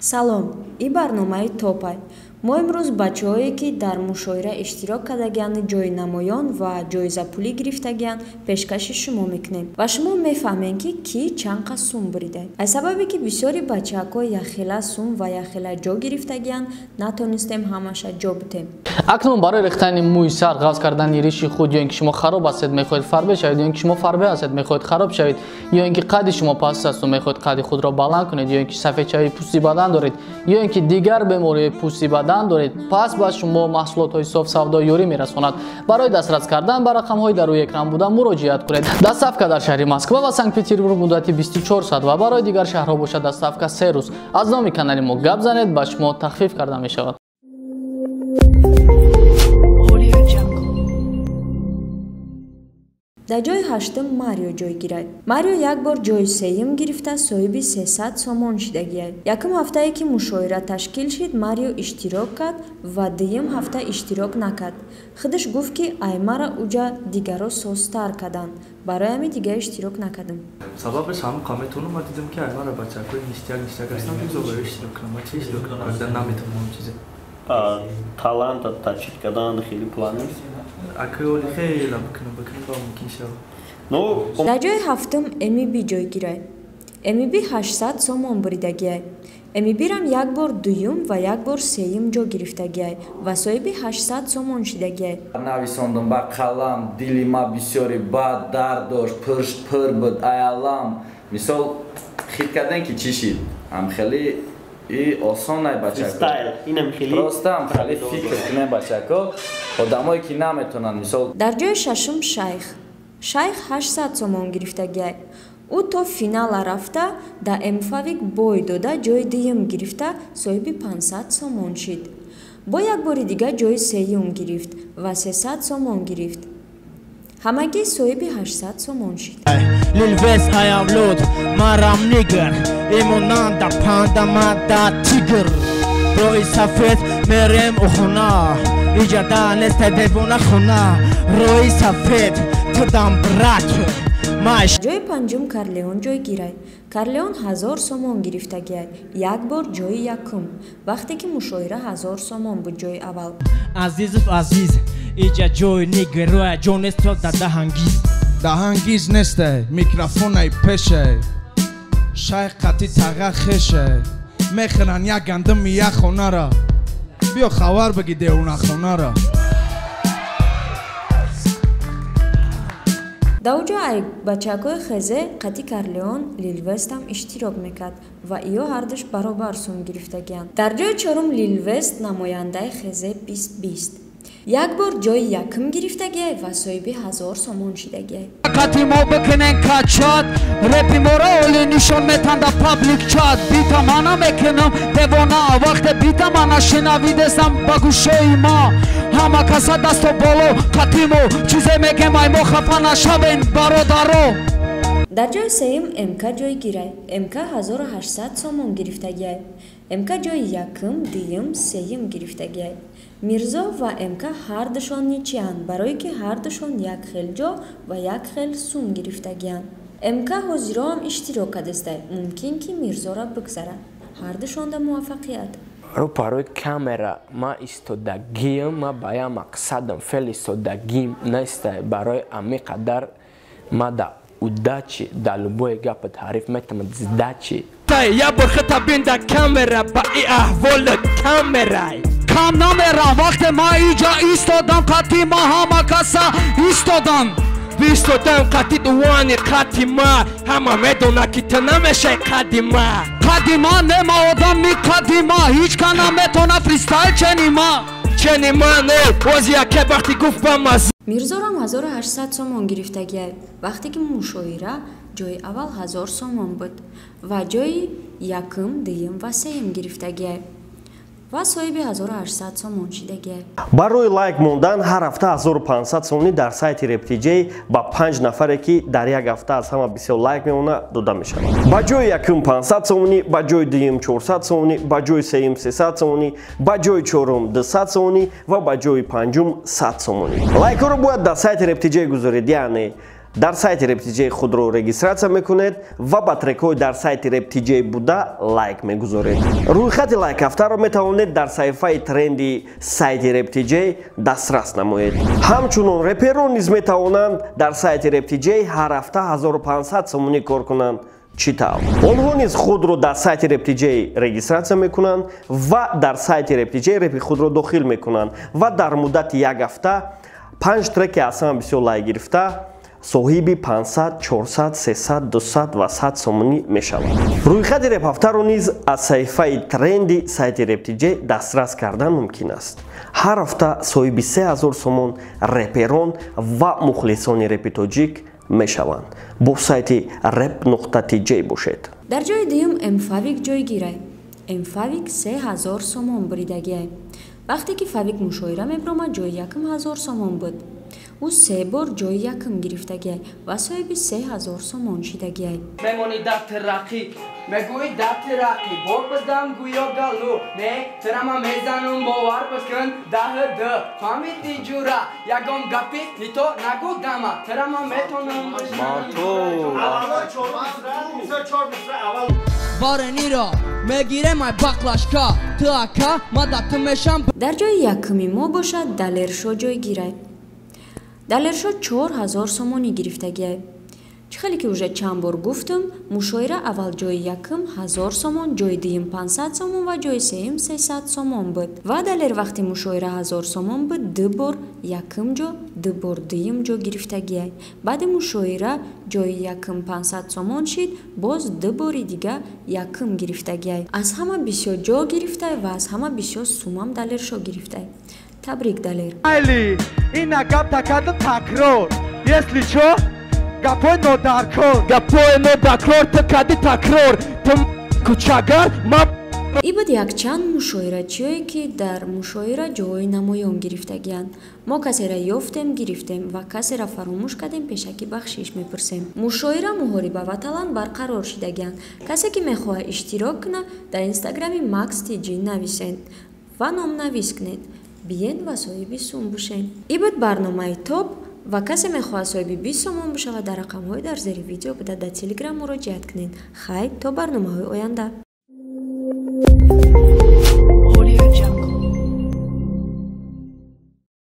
Салом, ин барномаи Топай. Мо имрӯз бачаҳое, ки дар мушоира иштирок кардагианд, ҷои намоён ва ҷоизапулӣ гирифтагианд, пешкаши шумо мекунем ва шумо мефаҳмем, ки кӣ чанд қад сум бурида. Аз сабабе ки бисёри бачаҳако якхела сум ва якхела ҷо гирифтагианд, натонистем ҳамаша ҷо битем. Акнун барои рехтани мӯи сар, ғафз кардани риши худ, ё ин ки шумо хароб ҳастед, мехоҳед фарбе шавед, ё ин ки шумо фарбе ҳастед, мехоҳед хароб шавед, ё ин ки қадди шумо паст аст ва мехоҳед қадди худро баланд кунед, ё ин ки сафедшавии пӯсти бадан доред, ё ин ки дигар бемориҳои пӯсти бадан доред, пас ба шумо маҳсулотҳои соф савдо ёрӣ мерасонад. Барои дастрас кардан ба рақамҳои дар рӯи экран буда муроҷиат кунед. Доставка дар шаҳри Москва ва Санкт-Петербург муддати 24 соат ва барои дигар шаҳрҳо бошад доставка 3 рӯз. Аз номи канали мо гап занед, ба шумо тахфиф карда мешавад. Дар ҷои ҳаштум Марио ҷой гирад. Марио як бор ҷои сеюм гирифта, соҳиби 300 сомон шидагиад. Якум ҳафтае ки мушоира ташкил шид, Марио иштирок кард ва дуюм ҳафта иштирок накард. Худаш гуфт, ки аймара уҷа дигаро созтар карданд, барои ҳамин дигар иштирок накардам. Сабабаш ҳамон қаметонум, ма дидам, ки аймара бачакҳои ништяк ништяк ҳастанд, бигзор барои иштирок кунам. Ма чи иштирок кунам, когда наметавонам чизе. Таланта тачид кардан хеле план нест. Аколи хеле бикунам, бикунам ба мумкин шавад. Дар ҷои ҳафтум Эмиби ҷой гирад. Эмиби 800 сомон буридагиай. Эмибирам як бор дуюм ва як бор сеюм ҷо гирифтагиай ва соҳиби 800 сомон шидагиай. Нависондум ба қалам, дили ма бисёри бад дард дошт, пуршт пур буд аялам. Мисол хит кардем, ки чӣ шид? Ам хеле и осон най бачако. Просто ам хеле фикр кунем, бачако, одамое ки наметонанд, мисол. Дар ҷои шашум Шайх. Шайх 800 сомон гирифтагиай. Ӯ то финала рафта, дар Эмфавик бой дода, ҷои дуюм гирифта, соҳиби 500 сомон шид. Бо як бори дигар ҷои сеюм гирифт ва 300 сомон гирифт. Ҳамагӣ соҳиби 800 сомон шид. Лилвес аявлуд марам нигр, имонанда панда мада тигр, рои сафед мерем ухуна, иҷада неста девона хуна, рои сафед тудам брат. Ҷои панҷум Карлеон ҷой гирад. Карлеон 1000 сомон гирифтагиай. Як бор ҷои якум, вақте ки мушоира 1000 сомон буд ҷои аввал. Азизов Азиз, иҷа ҷои нигроя ҷо нест, да даҳангиз. Даҳангиз несте, микрофонай пеше, шайх қати тага хеше, мехӯранд як гандуми як хонара, биё хабар биги девонахонара. Дар оҷо ай бачакҳои хезе қати Карлеон Лилвестам иштирок мекард ва иё ҳардуш баробар сум гирифтагианд. Дар ҷои чорум Лилвест, намояндаи хезе 2020, як бор ҷои якум гирифтагиай ва соҳиби 1000 сомон шидагиай. Қати мо бикунен качат, репи моро оли нишон метанда паблик чат, бита мана мекунам девона, вақте бита мана шинавидесам ба гӯшои ма, ҳама каса дасто боло, қати мо чизе мегем, ай мо хафа нашавен, бародаро. Дар ҷои сеюм МК ҷой гирай. МК 1800 сомон гирифтагиай. МК ҷои якум, дуюм, сеюм гирифтагиай. Мирзо ва МК ҳардушон ничиянд, барое ки ҳардушон як хел ҷо ва як хел сум гирифтагианд. МК ҳозироам иштирок кардастай, мумкин ки Мирзора бигзара. Ҳардушонда муваффақият. Рӯ парои камера ма истодагиам, ма ба як мақсадам фел истодагим нестай, барои ами қадар ма да удачи да любое гапа таъриф метамад сдачи. Я бор хата бин да камера, ба и аҳволи камерай кам намерам, вақте ма иҷа истодам, қати ма ҳама каса истодам. Истодам қати дуани қати ма, ҳама медона, ки ту намешай қади ма. Қади ма не, ма одами қадима, ҳеҷ ка наметона фристайл чени ма. Чени ма не, бози яке вақти гуфт ба маз. Мирзорам 1800 сомон гирифтагиай, вақте ки мушоира ҷои аввал 1000 сомон буд ва ҷои якум, дуюм ва сеюм гирифтагиай ва соҳиби 1800 сомон шидагиай. Барои лайк мондан ҳар ҳафта 1500 сомонӣ дар сайти Рептиҷей ба панҷ нафаре, ки дар як ҳафта аз ҳама бисёр лайк мемонад, дода мешавад. Ба ҷои якум 500 сомонӣ, ба ҷои дуюм 400 сомонӣ, ба ҷои сеюм 300 сомонӣ, ба ҷои чорум 200 сомонӣ ва ба ҷои панҷум 100 сомонӣ. Лайкҳоро бояд дар сайти Рептиҷей гузоред, яъне Дар сайти RapTJ худро регистрация мекунед ва ба трекҳои дар сайти RapTJ буда лайк мегузоред. Рӯйхати лайкҳафтаро метавонед дар саҳифаи тренди сайти RapTJ дастрас намоед. Ҳамчунон реперон низ метавонанд дар сайти RapTJ ҳар ҳафта 1500 сомонӣ кор кунанд. Чӣ тавр? Онҳо низ худро дар сайти RapTJ регистрация мекунанд ва дар сайти RapTJ репи худро дохил мекунанд ва дар муддати як ҳафта 5 треки аз ҳама бисёр лайк гирифта соҳиби 500, 400, 300, 200 ва 100 сомонӣ мешавад. Рӯйхати репҳафтаро низ аз саҳифаи тренди сайти RapTJ дастрас кардан мумкин аст. Ҳар ҳафта соҳиби 3000 сомон реперон ва мухлисони репи тоҷик мешаванд. Бо сайти rap.tj бошед. Дар ҷои дуюм Мфавик ҷойгирай. Мфавик 3000 сомон буридагиай. Вақте ки Фавик мушоира мебиромад, ҷои якум 1000 сомон буд. Ӯ се бор ҷои якум гирифтагиай ва соҳиби 3000 сомон шидагиай. Мемонӣ дар тараққӣ, мегӯӣ дар тараққӣ, бор бидам гӯё галу, не, тирама мезанум бовар бикун, даҳ ду, фаҳмидӣ ҷура, ягон гапи нито нагӯ дама, тирама метонам. Варениро мегирем ай баклашка, ту ака, ма да ту мешам. Дар ҷои якуми мо бошад Далершо ҷойгирай. Далершо 4000 сомонӣ гирифтагиай. Чӣ хеле ки уже чанд бор гуфтум, мушоира аввал ҷои якум 1000 сомон, ҷои дуюм 500 сомон ва ҷои сеюм 300 сомон буд. Ва Далер вақти мушоира 1000 сомон буд, ду бор якум ҷо, ду бор дуюм ҷо гирифтагиай. Баъди мушоира ҷои якум 500 сомон шид, боз ду бори дига якум гирифтагиай. Аз ҳама бисёр ҷо гирифтай ва аз ҳама бисёр сумам Далершо гирифтай. Табрик, Далер. Айли, ина гап такардам такрор. Если чо, гапой нодаркор. Гапой нодаркор, ту кади такрор. Ту кучагар, ма. И буд якчанд мушоирачиое ки дар мушоира ҷои намоён гирифтагиянд. Мо касера ёфтем, гирифтем ва касера фаромӯш кардем, пешакӣ бахшиш мепурсем. Мушоира, муҳориба ва талант барқарор шидагиянд. Касе ки мехоҳад иштирок кунад, дар инстаграми Max TG нависед ва номнавис кунед. Биен ва соҳиби сум бошед. И буд барномаи топ ва касе мехоҳад соҳиби 20 сомон бошавад, дар рақамҳои дар зери видео буда дар телеграм муроҷиат кунед. Хайр, то барномаҳои оянда.